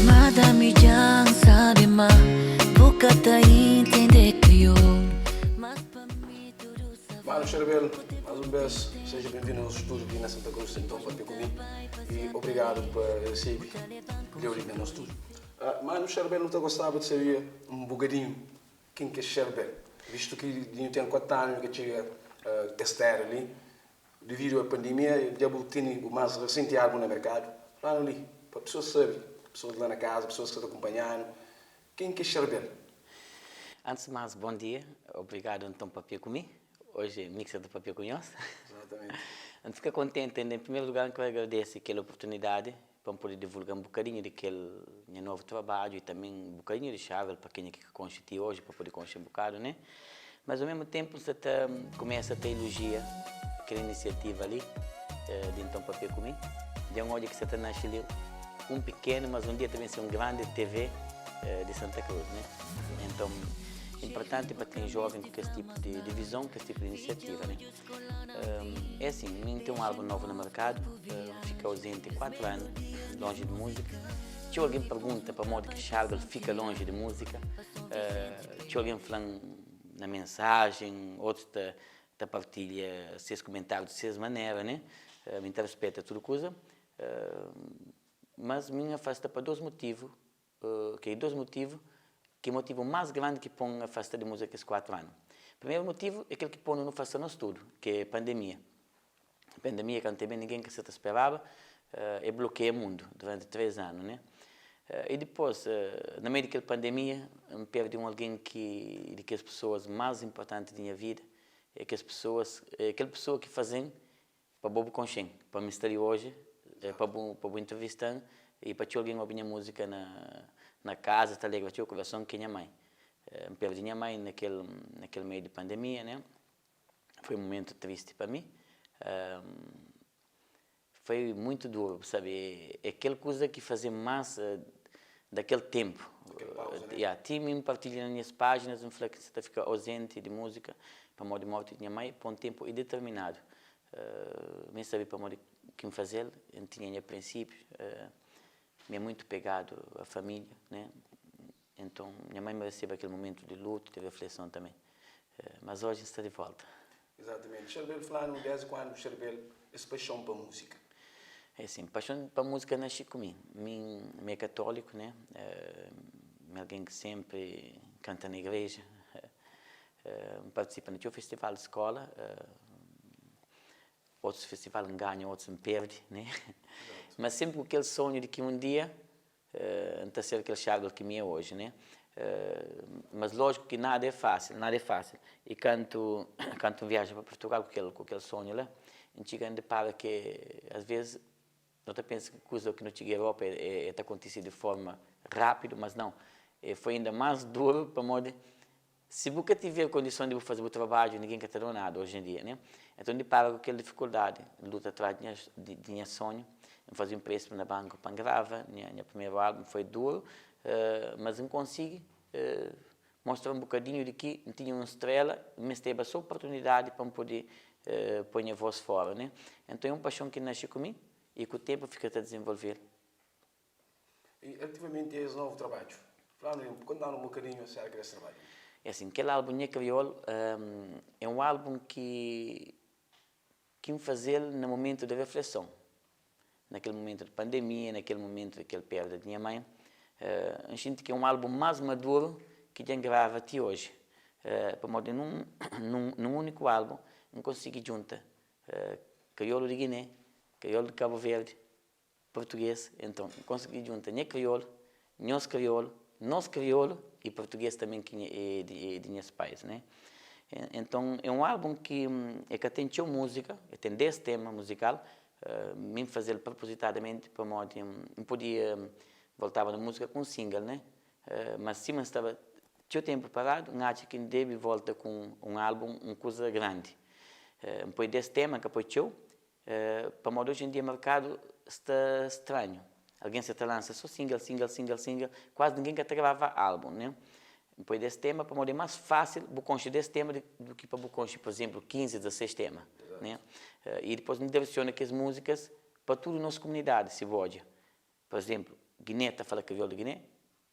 Madame dja N sabe ma bu ka ta intende kriolu Mas pa mi tudu sa Manu Charbel, más un bes, seja benvindu na nos stúdiu li na Santa Cruz, Enton Papia Ku Mi, y obrigadu pa resebe Leo li na nos stúdiu. Manu Charbel, nu ta gostaba di sabia un bokadinhu ken ki é Charbel, vistu ki nhu ten 4 anu nhu ka txiga es téra li, Devidu a pandemia, dja bu tene bu más resenti álbum na merkadu. Fla-nu li, pa pesoas sabe, pesoas la na kaza, pesoas ki sa ta kunpanha-nu, ken ki é Charbel? Antis di más, bon dia. Obrigadu nton papia ku mi. Oji mi ki sa ta papia ku nhos. Exatamente. N fika kontenti, en primeru lugar N kre agradese kel oportunidadi pa N pode divulga un bokadinhu di kel nha novu trabadju y tanbe un bokadinhu di Charbel pa kenha ki ka konxe ti oji pa pode konxe un bokadu ne. Mas ao mesmu tenpu N sta ta kumesa ta ilujia kel inisiativa li di Nton Papia Ku Mi. Dja N odja ki sta ta nasce li un pikenu mas un dia ta ben ser un grandi TV di Santa Cruz ne. Enton inportanti pa ten joven ku kes tipu di vizon, kes tipu di inisiativa ne. É assim, mi N ten un álbum novu na merkadu, N fika auzenti 4 anu lonji di múzika. Txeu algen pergunta pamodi ki Charbel fika lonji di múzika. Txeu algen fla-m na mensajen, otus ta ta partilha ses kumentáriu di ses manera, né? Mi N ta rispeta tudu kuza, mas mi N afasta pa dos mutivu Kel dos mutivu ki motivu más grandi ki pô-m afasta di múzika kes 4 anu. Primeru mutivu é kel ki pô-nu nu afasta nos tudu, ki é pandemia. Pandemia ka nu ten ben ningen ka sa ta speraba, e blokeia mundu duranti 3 anu, né? I dipôs, na meiu di kel pandemia, N perde un algen ki di kes pesoas más inportanti di nha vida, é kes pesoas, é kel pesoa ki faze-m Pa bo bu konxe-m, pa mi sta li oji, pa bu pa bu intrivista-m i pa txeu algen obi nha múzika na na kaza, ta alegra txeu kurason ki é nha mai. N perdi nha mai na kel na kel meiu di pandemia, né? Foi un mumentu tristi pa mi. Foi muitu duru, bu sabe, é kel kuza ki faze-m más dakel ténpu. Kel pauza, né? Ya, ti mi N partilha na nhas pájinas, N fla ki N sa ta fika ozenti di múzika pamodi mórti di nha mai pa un ténpu indeterminadu. Mi N sabe pamodi ki N faze-l, N tinha nha prinsípiu, mi é muitu pegadu a família, né? Enton, nha mai mereseba kel mumentu di lutu, di refleson tanbe. Mas oji N sta di volta. Exatamente. Charbel fla-nu desdi kuandu Charbel es paixon pa múzika? É sin, paixon pa múzika nasci ku mi. Mi mi é katóliku, né? Mi é algen ki senpri kanta na igreja. N partisipa na txeu festival di skóla. Otus festival N ganha, otus N perde, né? Mas senpri ku kel sonhu di ki un dia N ta ser kel Charbel ki mi é oji, né? Mas lójiku ki nada é fásil, nada é fásil. I kantu, kantu N viaja pa Purtugal ku kel, ku kel sonhu la, N txiga N dipara ke as vezis no ta pensa ki kuza ki no txiga Europa e ta kontise di forma rápidu, mas nau, e foi inda más duru pamodi Si bu ka tiver kondison di bu faze bu trabadju, nigin ka ta dau nada oji en dia, ne? Enton N dipara ku kel difikuldadi, N luta atras di nha sonhu, N faze un préstimu na banku pa N grava nha primeru álbum, foi duru, mas N konsigi mostra un bokadinhu di ki N tinha un strela, N mesteba so oportunidadi pa N pode poi nha vós fora, ne? Enton é un paxon ki nasce ku mi i ku tenpu fika ta dizenvolve-l. I ativamenti es novu trabadju. Fla-nu, konta-nu un bokadinhu aserka des trabadju. É asin, kel álbun Nha Kriol é un álbun ki ki N faze-l na mumentu di refleson, na kel mumentu di pandemia, na kel mumentu di kel perda di nha mãe. N xinti ki é un álbun más maduru ki dja N grava ti oji, pamodi nun nun úniku álbun N konsigi djunta kriolu di Giné, kriolu di Kabu Verdi, Português, enton, N konsigi djunta nha kriolu, nhos kriolu, nos kriolu y português tanben ki é di nhas pais, né. Enton, é un álbun ki e ka ten txeu múzika, e ten des tema muzikal, mi N faze-l propozitadamenti pamodi N podia voltaba na múzika ku un single, né, mas sima N staba txeu tenpu paradu, N atxa ki N debe volta ku un álbun, un kuza grandi. N poi des tema, N ka poi txeu, Pamodi oji en dia merkadu sta stranhu. Algen sa ta lansa so single, single, single, single, kuazi ningen ka ta grava album, né? N poi des tema pamodi é más fásil bu konxe des tema du ki pa bu konxe, pur izenplu, 15, 16 tema. Né? I dipôs nu diresiona kes múzikas pa tudu nos komunidadi, si bu odja. Pur izénplu, Giné ta fala kriolu di Giné,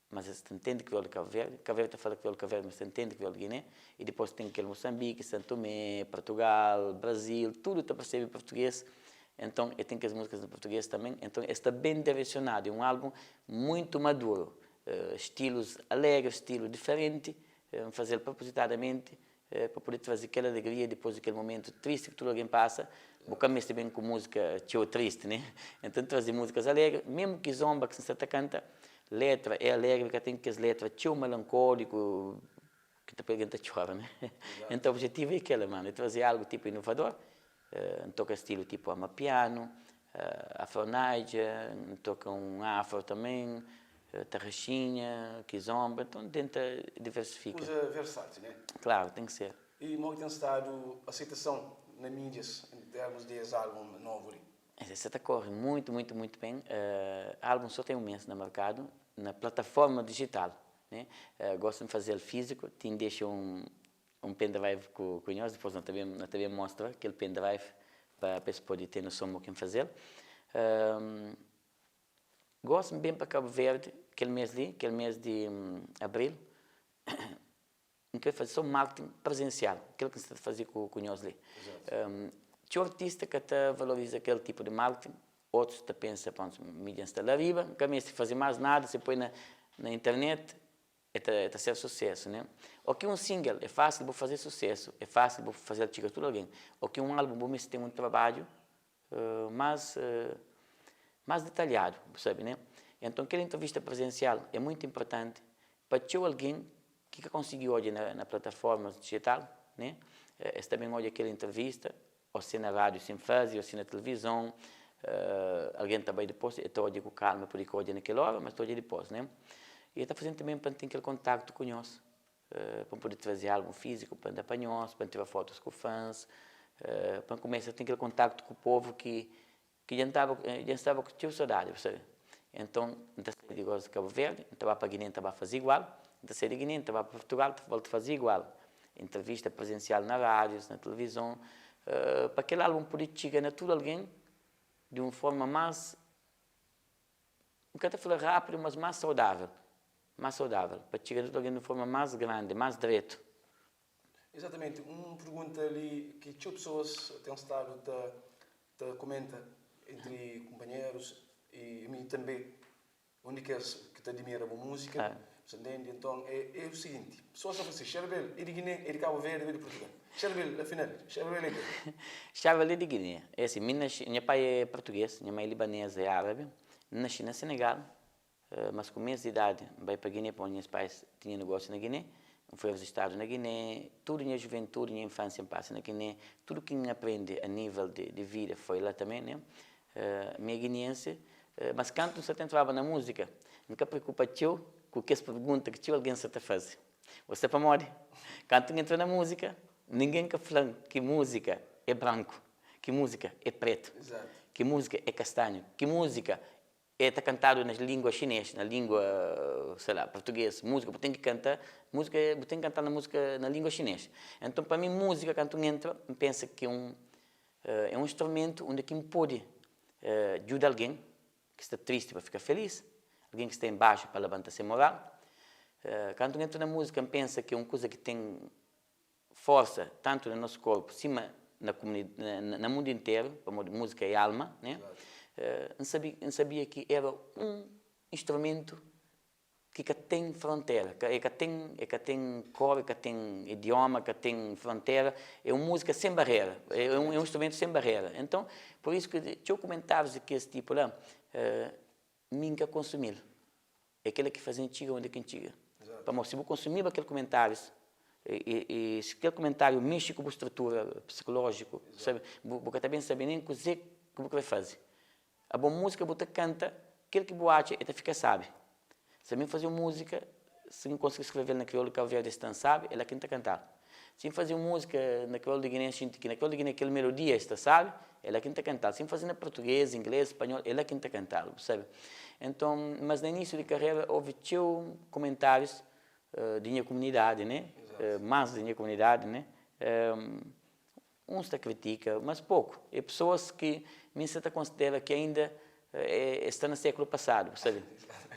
mas es ta ntende kriolu di Kabu Verdi, Kabu Verdi ta fala kriolu di Kabu Verdi, mas es ta ntende kriolu di Giné, i dipôs ten kel Mosanbiki, San Tomé, Portugal, Brazil, tudu ta persebe purtugês, enton e ten kes múzikas na purtugês tanben, enton es sta ben diresionadu, é un álbun muitu maduru, stilus alegri, stilu diferenti, N faze-l propozitadamenti pa pode traze kel alegria dipôs di kel momentu tristi ki tudu algen pasa. Bu ka meste ben ku múzika txeu tristi, né? Enton, N traze múzikas alegri, mésmu ki zonba ki N sta ta kanta, létra é alegri, ka ten kes létra txeu melankóliku ki ta poi algen ta txora, né? Enton, objetivu é kel-la, manu, é traze algu tipu inovador. N toka stilu tipu amapianu, afro-naija, N toka un afro tanben, tarraxinha, kizomba, nton tenta diversifika. Kuza versátil, né? Klaru, ten ki ser. I mo ki ten stadu aseitason na mídias en termus di es álbum novu li? Sta ta kóre muitu, muitu, muitu ben. Álbum sô ten un mês na merkadu, na plataforma dijital, né? Gosi N faze-l fíziku, ti N dexa un un pendrive ku ku nhos, dipôs no ta ben no ta ben mostra kel pendrive pa pa es pode ten noson mo ki N faze-l. Gosi N ben pa Kabu Verdi kel mês li, kel mês di abril, N kre faze sô marketing prezensial, kel ki N sta ta faze ku ku nhos li. Txeu artista ka ta valoriza kel tipu di marketing, otus ta pensa, prontu, mi dja N sta la riba, N ka meste faze más nada, se poi na na internet, E ta e ta ser susesu, né? O ki un single é fásil bu faze susesu, é fásil bu faze-l txiga tudu algen. O ki un álbum bu meste ten un trabadju más más detalhadu, bu sabe, né? Enton kel entrevista prezensial é muitu inportanti pa txeu algen ki ka konsigi odja na na plataformas dijital, né? Es ta ben odja kel entrevista O si na rádiu sin faze, o si na tilivizon, algen ta bai dipôs, e ta odja ku kalma, pode ka odja na kel óra, mas ta odja dipôs, né? I e ta faze-m tanbe pa N ten kel kontaktu ku nhos, pa N pode traze álbun fíziku pa N da pa nhos, pa N tira fotus ku fans, pa N kumesa ten kel kontaktu ku povu ki Ki dja N taba, dja N staba ku txeu sodadi, bu sabe. Enton, N ta sai di gosi di Kabu Verdi, N ta ba pa Giné, N ta ba faze igual, N ta sai di Giné, N ta ba pa Purtugal, N ta volta faze igual. Entrevista prezensial na rádius, na tilivizon, pa kel álbun pode txiga na tudu algen di un forma más, N ka ta fla rápidu, mas más saudável, más saudável, pa txiga na tudu algen di un forma más grandi, más dretu. Exatamente, un pergunta li ki txeu pessoas ten stadu ta ta kumenta entri kunpanherus i mi tanbe, un di kes ki ta adimira bu múzika, bu ta ntende? Nton é é o siginti, pessoas ta fla si, Charbel é di Guiné, é di Kabu Verdi ou é di Purtugal? Charbel, afinal, Charbel é ke? Charbel é di Guiné. É asi, mi nasci, nha pai é purtugês, nha mãe é libanesa e árabi. N nasci na Senegal, Mas ku mês di idadi, N bai pa Giné pamodi nhas pais tinha nogósiu na Giné. N foi rejistadu na Giné. Tudu nha juventudi, nha infánsia N pasa na Giné. Tudu ki N aprende a nível di vida foi la tanbê, né? Mi é giniense, mas kantu N sa ta entraba na múzika, N ka preokupa txeu ku kes pergunta ki txeu algen sa ta faze. Bo sabe pamodi? Kantu N entra na múzika, ningen ka fla-m ki múzika é branku, ki múzika é pretu, ki múzika é kastanhu, ki múzika É ta kantadu na lingua xinês, na lingua, sei lá, português, múzika bu ten ki kanta, múzika bu ten ki kanta na múzika na lingua xinês. Enton pa mi múzika kantu N entra, N pensa ki un é un instrumentu undi ki N pode djuda algen ki sta tristi pa fika felis, algen ki sta inbaxu pa labanta se moral. Kantu N entra na múzika N pensa ki é un kuza ki ten forsa tantu na nos korpu sima na na mundu interu, pamodi múzika é alma, né? N sabi, N sabia ki era un instrumentu ki ka ten frontera, ka e ka ten, e ka ten kor, e ka ten idioma, ka ten frontera, é un múzika sen barera, é un, é un instrumentu sen barera. Enton, pur isu ki txeu kumentárius di kes tipu la, mi N ka konsumi-l. É kela ki faze-m txiga undi ki N txiga. Pamodi si bu konsumiba kel kumentárius i si kel kumentáriu mexe ku bu strutura psikulójiku, sabe, bu ka ta ben sabe nen kuzê ki bu krê faze. Abo múzika bu ta kanta kel ki bu atxa e ta fika sábi. Si ami N faze un múzika, si N konsigi skreve-l na kriolu di Kabu Verdi es ta sábi, é la ki N ta kanta-l. Si N faze un múzika na kriolu di Giné, N xinti ki na kriolu di Giné kel melodia es ta sábi, é la ki N ta kanta-l. Si N faze na purtugês, inglês, spanhol, é la ki N ta kanta-l, bu sabe. Enton, mas na inísiu di karera houve txeu kumentárius di nha kumunidadi, né, más di nha kumunidadi, né. Uns ta kritika, mas poku. É pesoas ki mi sa ta konsidera ki ainda es sta na sékulu pasadu, bu sabe?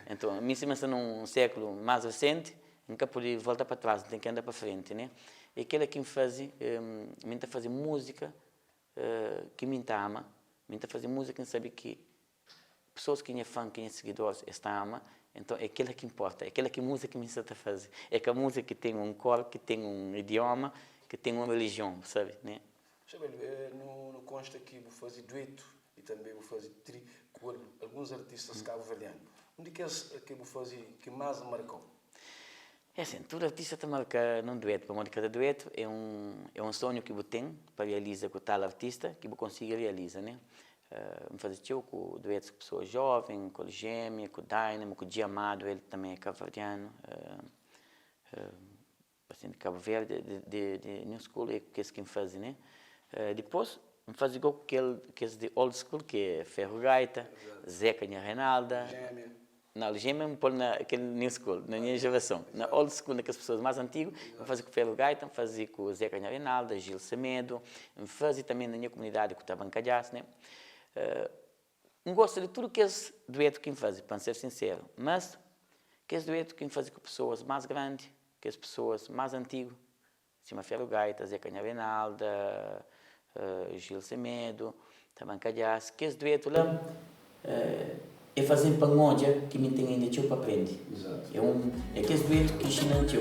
Enton, mi sima sta nun sékulu más resenti, N ka pode volta pa tras, N ten ki anda pa frenti, né? E kela ki N faze, mi N ta faze múzika ki mi N ta ama, mi N ta faze múzika ki N sabe ki pesoas ki nha fan, ki nha sigidoris es ta ama, enton é kela ki inporta, é kela ki múzika ki mi N sa ta faze. É ka múzika ki ten un kor, ki ten un idioma, ki ten un relijion, bu sabe, né? Xabel, nu konsta ki bu faze duetu i tanbe bu faze tri ku alguns artistas kabuverdianu. Un di kes ki bu faze ki más marka-u? É asin, tudu artista ta marka nun duetu, pamodi kada duetu é un é un sonhu ki bu ten pa realiza ku tal artista ki bu konsigi realiza, né? N faze txeu ku duetus ku pesoas jóven, ku Algémia, ku Dynamo, ku Dji Amado, el tanbe é kabuverdianu. Assim, de Cabo Verde, de, de, de new school é kes ki N faze, né? Dipôs, N faze igual ku kel, kes de old school, ki é Ferro Gaita, Zeca Nha Reinalda. Gêmea. Não, Gêmea N pô-l na kel new school, na nha gerason. Na old school, na kes pessoas mais antigu, N faze ku Ferro Gaita, N faze ku Zeca Nha Reinalda, Gil Semedo, N faze tanbe na nha komunidadi ku Tabanka Jazz, né? N gosta di tudu kes duetu ki N faze, pa N ser sinseru. Mas, kes duetu ki N faze ku pesoas más grandi, kes pesoas más antigu, sima Ferro Gaita, Zé Canha Reinalda, Gil Semedo, Tabanka Djaz, kes duetu la, é faze-m pa N odja ki mi N ten inda txeu pa prende. É un, é kes duetu ki inxina-m txeu.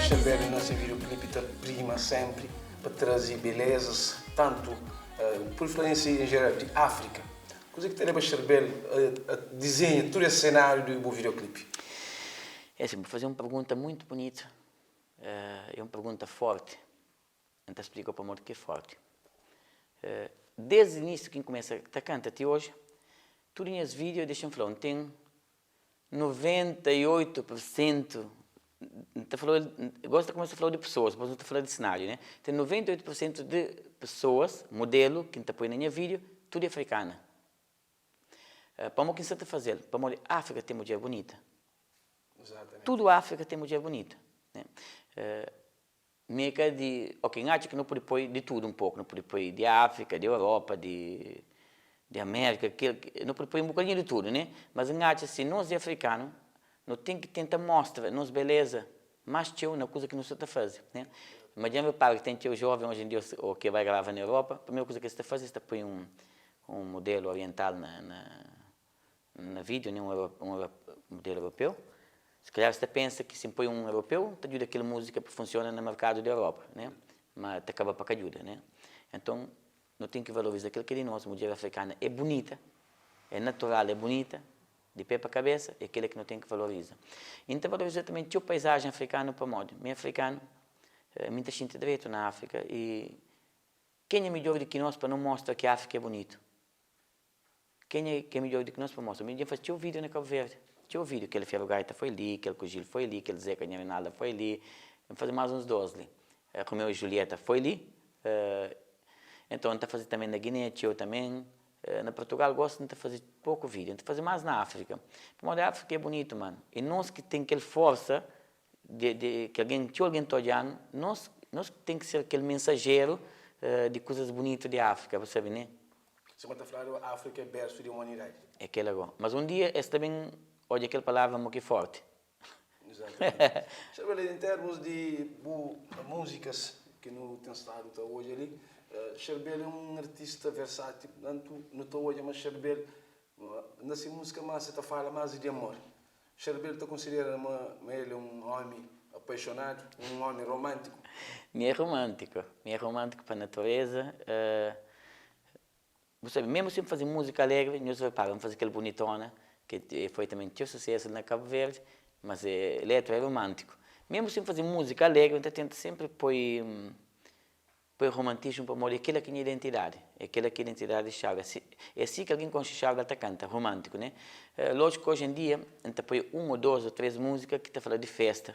Xavier na se videoclipe ta prima sempri pa traze belezas tantu por influensia em geral di Afrika. Kuze ki ta leba Charbel a dizenha tudu es senáriu di bu videoclipe? É assim, bu faze un pergunta muito bonita, é un pergunta forti. N ta splika-u pamodi ki é fórti. Désdi inísiu ki N kumesa ta kanta ti oji, tudu nhas vídiu, dexa-m fla-u, N ten 98 pur sentu, N ta fla-u, gósi N ta kumesa fla-u di pesoas, dipôs N ta fla di sináriu, né? Ten 98 pur sentu di pesoas, mudelu ki N ta poi na nha vídiu, tudu é afrikana. Pamodi ki N sta ta faze-l? Pamodi Áfrika ten mudjer bunita. Tudu Áfrika ten mudjer bunita, né? Mi é ka di, ok, N atxa ki nu pode poi di tudu un poku, nu pode poi di Áfrika, di Europa, di di Amérika, kel, nu pode poi un bokadinhu di tudu, né? Mas N atxa si nos di afrikanu, nu ten ki tenta mostra nos beleza más txeu na kuza ki nu sta ta faze, né? Ma dja N repara ki ten txeu jóven oji en dia ô ke bai grava na Europa, primeru kuza ki es ta faze, es ta poi un un mudelu oriental na na Na vídeo nen un mudelu europeu. Si kalhar es ta pensa ki si N poi un europeu ta djuda kel múzika pa funsiona na merkadu di Europa, né? Ma ta kaba pa ka djuda, né? Enton nu ten ki valoriza kel ki é di nos. Mudjer afrikana é bunita, é natural, é bunita di pé pa kabesa, é kila ki nu ten ki valoriza. I N ta valoriza tanbe txeu paizajen afrikanu pamodi mi é afrikanu, mi N ta xinti dretu na Afrika i kenha midjor di ki nos pa nu mostra ki Afrika é bunitu? Kenha ki é midjor di ki nos pa mostra? Mi dja N fase txeu vídeo na Cabo Verde, txeu vídeo, kel Ferro Gaita foi li, kel ku Gil foi li, kel Zeca Nha Rinalda foi li, N faze más uns dos li, Romeu e Julieta foi li, enton N ta faze tanbe na Guiné txeu tanbe, na Portugal gosi N ta faze poku vídeo, N ta faze más na Áfrika, pamodi Áfrika é bunitu mano, e nos ki ten kel forsa di di ki algen txeu algen ta odja-nu, nos nos ki ten ki ser kel mensajeru di kuzas bunitu di Áfrika, bu sabe ne? Sima ta fladu, Áfrika é bersu di umanidadi. É kel ago. Mas un dia es ta ben odja kel palavra mo ki forti. Exatamente. Charbel, en termus di bu múzikas ki nu ten stadu ta odja li, Charbel é un artista versátil, tantu nu ta odja ma Charbel na se múzika mas e ta fala mas di amor. Charbel ta konsidera ma el é un ómi apaixonadu, un ómi romántiku? Mi é romántiku. Mi é romántiku pa natureza. Bu sabe, mesmu si N faze múzika alegri, nhos repara, N faze kel Bonitona, ki foi tanbe txeu susésu li na Kabu Verdi, mas letra é romántiku. Mesmu si N faze múzika alegri, N ta tenta sénpri poi Poi romantismu pamodi é kila ki nha identidadi, é kila ki identidadi di Charbel. Si é si ki algin konxe Charbel el ta kanta, romantiku ne? Lojiku ki oji en dia N ta poi un o dos o tres muzika ki ta fala di festa,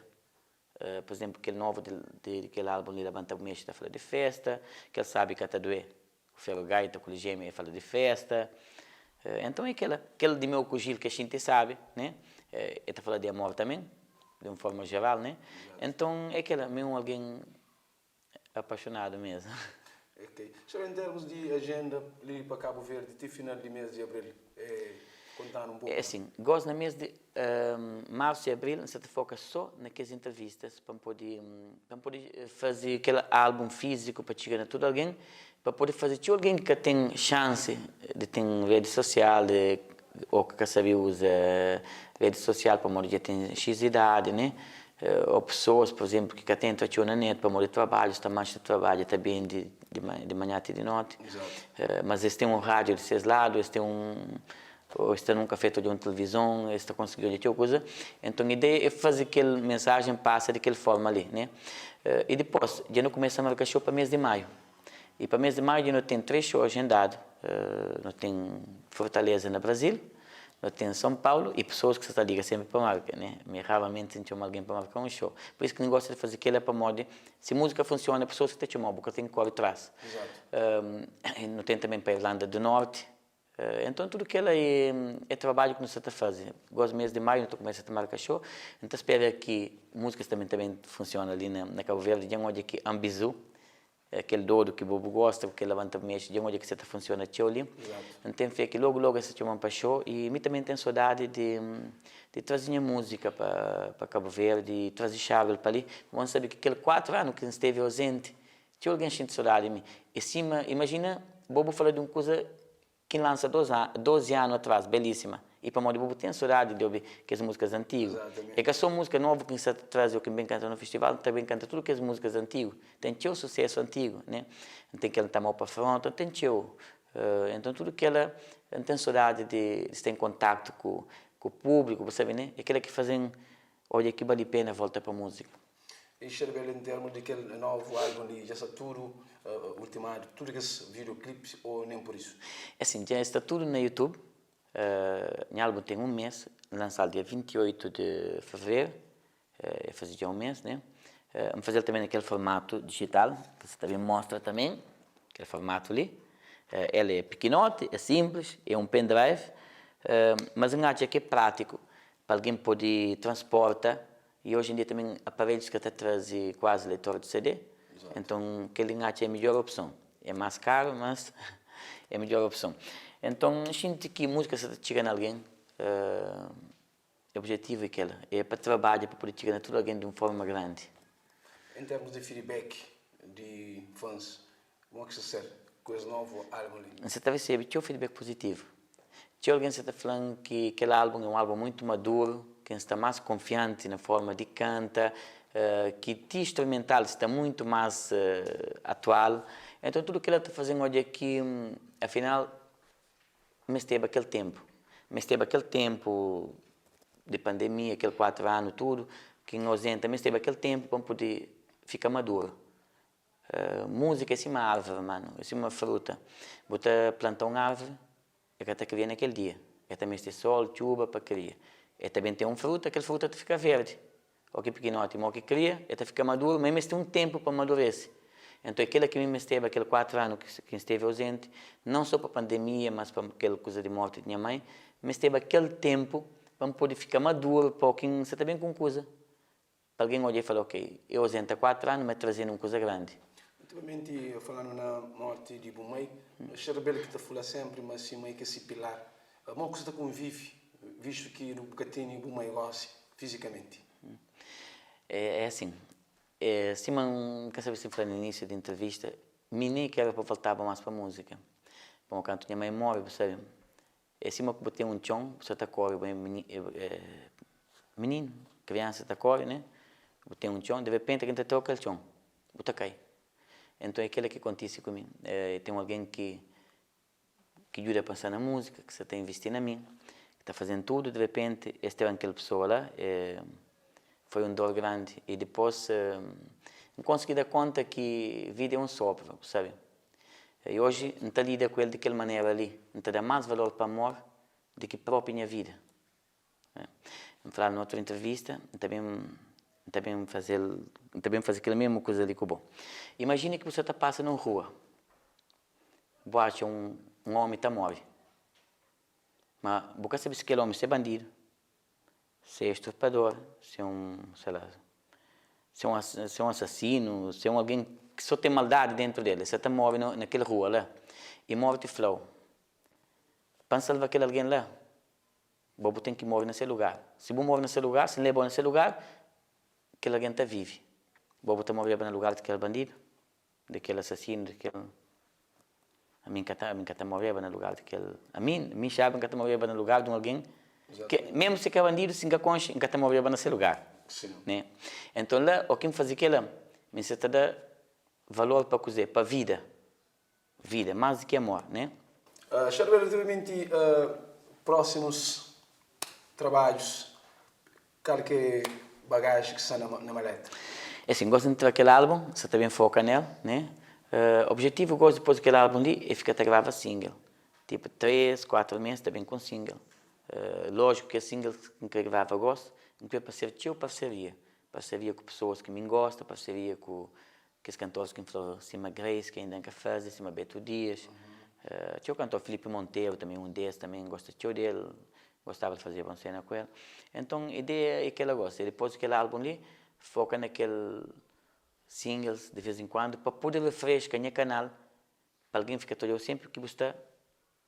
pur izenplu kel novu di kel albun li Labanta Bu Mexe ta fala di festa, kel Sabi Ka Ta Due ku Ferro Gaita ku Ligémia e fala di festa. Enton é kela, kel di meu ku Gil ke xinti sabi, né? E ta fala di amor também, di un forma geral, né? Enton é kela, mi é un algen apaxonadu mesmu. Ok. Xavier, em termos di agenda li pa Cabo Verde ti final di mês di Abril, kontanu un poku. É assim, gosi na mês di Marsu i Abril N sa ta foka so na kes entrevistas pa N pode, pa N pode faze kel album físiku pa txiga na tudu algen, pa pode faze txeu algen ki ka ten xansi di ten redi sosial di ô ki ka sabe uza redi sosial pamodi dja ten xis idadi, ne? Ô pesoas, pur izénplu, ki ka ta entra txeu na net pamodi trabadju, sta manxa ta trabadja, ta bende di manhã ti di noti. Mas es ten un rádiu di ses ladu, es ten un ô es sta nun kafé ta odja un tilivizon, es ta konsigi odja txeu kuza. Enton ideia é faze kel mensajen pasa di kel forma li, ne? I dipôs dja nu kumesa marka xou pa mês di maiu. I pa mês di maiu dja nu ten 3 xou agendadu, nu ten Fortaleza na Brazil, nu ten São Paulo i pesoas ki sa ta liga senpri pa marka, ne? Mi raramenti N txoma algen pa marka un xou. Pur isu ki N gosta di faze kela pamodi si múzika funsiona pesoas ki ta txoma-u, bu ka ten ki kóre tras. Nu ten tanben pa Irlanda du Norti. Enton tudu kela é trabadju ki nu sta ta faze. Gosi mês di maiu nu ta kumesa ta marka xou. N ta spera ki múzikas tanben ta ben funsiona li na Kabu Verdi. Dja N odja ki Anbizu Kel dodu ki bo bu gosta, ku kel labanta bu mexe, dja N odja ki sa ta funsiona txeu li. N ten fé ki logu logu es ta txoma-m pa xou i mi tanbe N ten sodadi di di traze nha múzika pa pa Kabu Verdi i traze Xabel pa li. Pamodi N sabe ki kel 4 anu ki N steve ozenti, txeu algen xinti sodadi di mi. É sima, imajina bo bu fala di un kuza Ki N lansa 12 anu atras, belísima. I pamodi bu bu ten sodadi di obi kes múzikas antigu. É ka sô múzika novu ki N sta ta traze ô ki N ben kanta na festival, N ta ben kanta tudu kes múzikas antigu. Ten txeu susésu antigu, né? N ten kel N ta Amau pa Fronta, N ten txeu. Enton tudu kela, N ten sodadi di sta en kontaktu ku ku públiku, bu sabe, né? É kela ki faze-m odja ki bali pena volta pa múzika. I Xerbel en termu di kel novu album li dja sta tudu ultimadu, tudu kes videoclips o nen por isu? É sin, dja sta tudu na youtube, nha album ten un mes, N lansal dia 28 de fevereru, e faze dja un mes ne, N fazel tanbe na kel formatu digital, ki sa ta ben mostra tanbe, kel formatu li, el é pikinoti, é simples, é un pendrive, mas N atxa ki é pratiku pa algen pode transporta I oji en dia tanben aparelhus ka ta traze kuazi leitor di CD, enton kel-li N atxa é midjór opson. É más karu, mas é midjór opson. Enton N xinti ki múzika sa ta txiga na algen, objetivu é kel-la, é pa trabadja pa pode txiga na tudu algen di un forma grandi. En termus di feedback di fans, modi ki sta ser ku es novu album li? N sa ta resebe txeu feedback puzitivu. Txeu algen sa ta fla-m ki kel álbun é un álbun muitu maduru, ki N sta más konfianti na forma di kanta, ki ti instrumental sta muitu más atual. Enton tudu kel-la ta faze-m odja ki afinal N mesteba kel ténpu. N mesteba kel ténpu di pandemia, kel 4 anu tudu ki N ozenta, N mesteba kel ténpu pa N pode fika maduru. Múzika é sima árvore, manu, é sima fruta. Bu ta planta un árvore, el ka ta kria na kel dia. El ta meste sol, txuba pa kria. El ta ben ten un fruta, kel fruta ta fika verdi. Ó ki pikinoti, ma ó ki kria, el ta fika maduru, ma el meste un ténpu pa madurese. Enton é kela ki mi mesteba kel 4 anu ki N steve ozenti, non so pa pandemia, mas pa kel kuza di morti di nha mai, N mesteba kel ténpu pa N pode fika maduru pa ó ki N sa ta ben ku un kuza. Pa algen odja i fala, Ok, e ozenta 4 anu, ma e traze-nu un kuza grandi. Ultimamenti, falando na morti di bu mai, Xerbel ki ta fla sempri ma si mai ke si pilar. Mo ku sa ta konvivi, vistu ki bu ka tene bu mai gosi fizikamenti? É asin, sima N ka sabe si N fla na inisiu di intrivista, mi nen ki era pa voltaba mas pa múzika. Pamodi kantu nha mai móre, bu sabe, É sima ku bu ten un txon, bu sa ta kóre, bu é mininu, kriansa ta kóre, né? Bu ten un txon, di repenti algen ta troka kel txon, bu ta kai. Enton é kela ki kontise ku mi. Ten un algen ki ki djuda pa N sta na múzika, ki sa ta invisti na mi, ki ta faze-m tudu, di repenti es tra-m kel pesoa la, foi un dor grandi. I dipôs N konsigi da konta ki vida é un sopru, bu sabe? I oji N ta lida ku el di kel manera li, N ta da más valor pa amor di ki própi nha vida. N fladu na otu entrivista, N ta ben, N ta ben faze-l, N ta ben faze kel mésmu kuza li ku bo. Imajina ki bu sta ta pasa na un rua, bu atxa un ómi ta móre. Ma bu ka sabe si kel ómi se bandidu, se é esturpador, se é un, sei la, se é un se é un asasinu, se é un algen ki so ten maldadi dentu del, el sa ta móre na kel rua la. I mórti fla-u, Pa N salva kel algen la, bo bu ten ki móre na se lugar. Si bu móre na se lugar, si N leba-u na se lugar, kel algen ta vive. Bo bu ta moreba na lugar di kel bandidu, di kel asasinu, di kel. Ami N ka ta, ami N ka ta moreba na lugar di kel. Ami, mi Xabi, N ka ta moreba na lugar di un algen ke, mésmu si ka bandidu, si N ka konxe, N ka ta moreba na se lugar. Né? Enton la, o ki N faze kela, mi N sa ta da valor pa kuzê? Pa vida. Vida, más di ki amor, né? Xabi, relativamenti prósimus trabadjus, Kal ki é bagaji ki sta na maleta? É sin, gosi N tra kel album, N sa ta ben foka nel, né? Objetivu gosi dipôs di kel album li é fika ta grava single. Tipu três, kuatru mês ta ben ku un single. Lójiku kes singles ki N krê grava gosi, N krê pa ser txeu parseria. Parseria ku pesoas ki mi N gosta, parseria ku kes kantoris ki N fla sima Grace ki ainda N ka faze, sima Beto Dias. Txeu kantor, Filipe Monteiro tanbe un des tanbe N gosta txeu del. Gostaba di fazeba un sena ku el. Enton ideia é kela gosi, dipos di kel album li, foka na kel singles di vez en kuandu pa pode refreska nha kanal, pa algen fika ta odjau senpri ki bu sta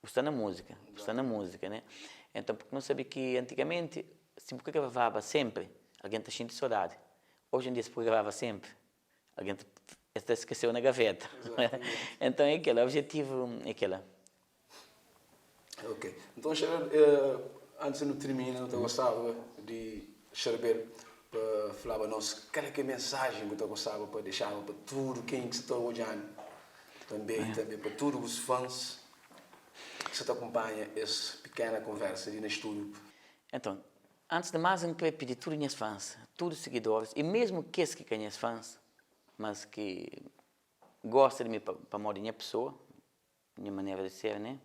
bu sta na musika, bu sta na musika ne. Enton purki nu sabe ki antigamenti si bu ka gravaba senpri algen ta xinti sodadi, oji en dia si bu ka grava senpri algen ta es ta skeseu na gaveta. Enton é kela, objetivu é kela. Ok. Nton, Xabel, antis di nu tirmina, nu ta gostaba di Xabel pa flaba nos kal ki é mensajen ku ta gostaba pa dexaba pa tudu ken ki sa ta odja-nu tanbe i tanbe pa tudu bus fans ki sa ta kunpanha es pikena konversa li na studiu. Enton, antis di mas N kre pidi tudu nhas fans, tudu sigidoris i mesmu kes ki ka nhas fans, mas ki gosta di mi pamodi nha pesoa, Nha manera di ser, né?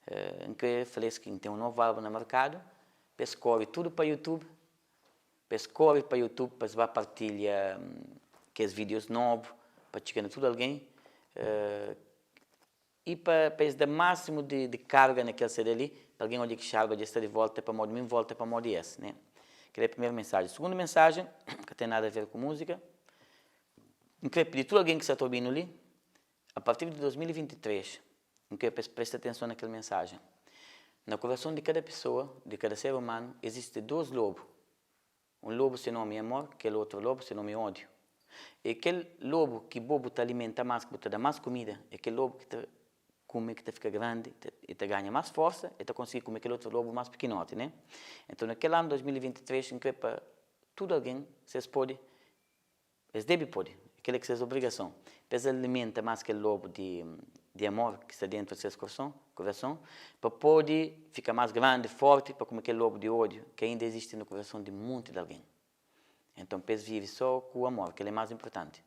N kre fla-s ki N ten un novu álbun na merkadu, pa es kóre tudu pa YouTube, pa es kóre pa YouTube pa es ba partilha kes vídios nobu, pa txiga na tudu algen i pa pa es da másimu di di karga na kel CD li, pa algen odja ki Xalba dja sta di volta pamodi mi N volta pamodi es, né? Kel é primeru mensajen. Sugundu mensajen ka ten nada a ver ku múzika, N kre pidi tudu algen ki sta ta obi-nu li, A partir di 2023, N kre pa es presta atenson na kel mensajen. Na kurason di kada pesoa, di kada ser umanu, izisti dos lobu. Un lobu se nomi é amor, kel otru lobu se nomi é ódiu. E kel lobu ki bo bu ta alimenta más, ki bu ta da más kumida, é kel lobu ki ta kume, ki ta fika grandi, e ta ganha más forsa, e ta konsigi kume kel otru lobu más pikinoti, né? Enton, na kel anu 2023, N kre pa tudu algen, si es pode, Es debe pode. Kel-la ki ses obrigason. Pa es alimenta más kel lobu di di amor ki sta déntu di ses korson, kurason, pa pode fika más grandi, fórti, pa kume kel lobu di ódiu ki ainda izisti na kurason di monti di algen. Enton, pa es vive sô ku amor, kel-la é más inportanti.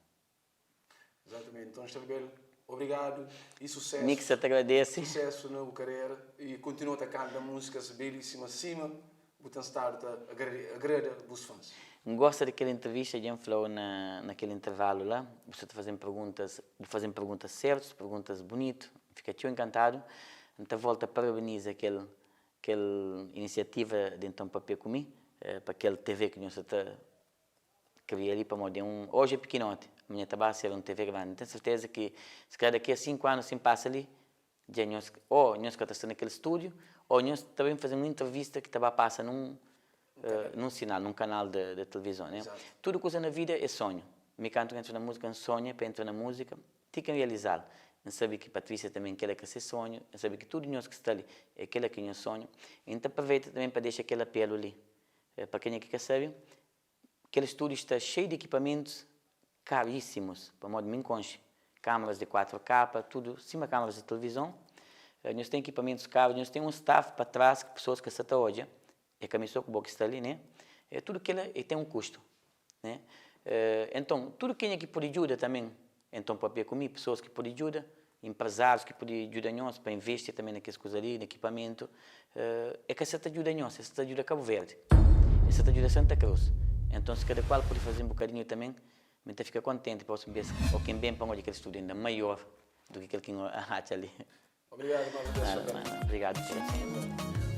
Exatamente. Nton, Charbel, obrigadu y susésu. Mi ki sa ta agradese. Susésu na bu karera y kontinua ta kanta múzikas belísimas sima Bu ten stadu ta agrada bus fãs. N gosta di kel entrevista, dja N fla-u na na kel intervalu la, bu sta ta faze-m perguntas, bu faze-m perguntas sertus, perguntas bunitu, N fika txeu enkantadu. N ta volta parabeniza kel kel inisiativa di Nton Papia Ku Mi, pa kel TV ki nhos sta ta kria li, pamodi é un, oji é pikinoti, amanha ta ba ser un TV grandi. N ten serteza ki si kalhar daki a 5 anu si N pasa li, Dja nhos, ô nhos ka ta sta na kel stúdiu, ô nhos ta ben faze un entrevista ki ta ba pasa nun, nun sinal, nun kanal di, di tilivizon, né? Tudu kuza na vida é sonhu. Mi kantu N entra na múzika, N sonha pa entra na múzika ti ki N realizal. N sabe ki Patrícia tanben kel-la ka se sonhu, N sabe ki tudu nhos ki sta li é kel-la ki nhos sonhu. I N ta aproveita tanben pa dexa kel apelu li pa kenha ki ka sabe, Kel stúdiu sta xeiu di ekipamentus karísimus, pamodi mi N konxe kâmaras di 4K, tudu sima kâmaras di tilivizon. Nhos ten ekipamentus karu, nhos ten un staff pa tras ki pesoas ka sta ta odja, é ka mi sô ku bo ki sta li, né? Tudu kila e ten un kustu, né? Enton, tudu kenha ki pode djuda tanben, enton papia ku mi, pesoas ki pode djuda, Inprezárius ki pode djuda nhos pa investi tanbe na kes kuza li, na ekipamentu, e ka sa ta djuda nhos, es sa ta djuda Kabu Verdi, es sa ta djuda Santa Cruz. Enton, si kada kual pode faze un bokadinhu tanbe, mi ta fika kontenti prósimu bes o ken ben pa N odja kel studu inda maior du ki kel ki N atxa li. Obrigadu, mano. Deus te abençoe. Obrigadu, txeu.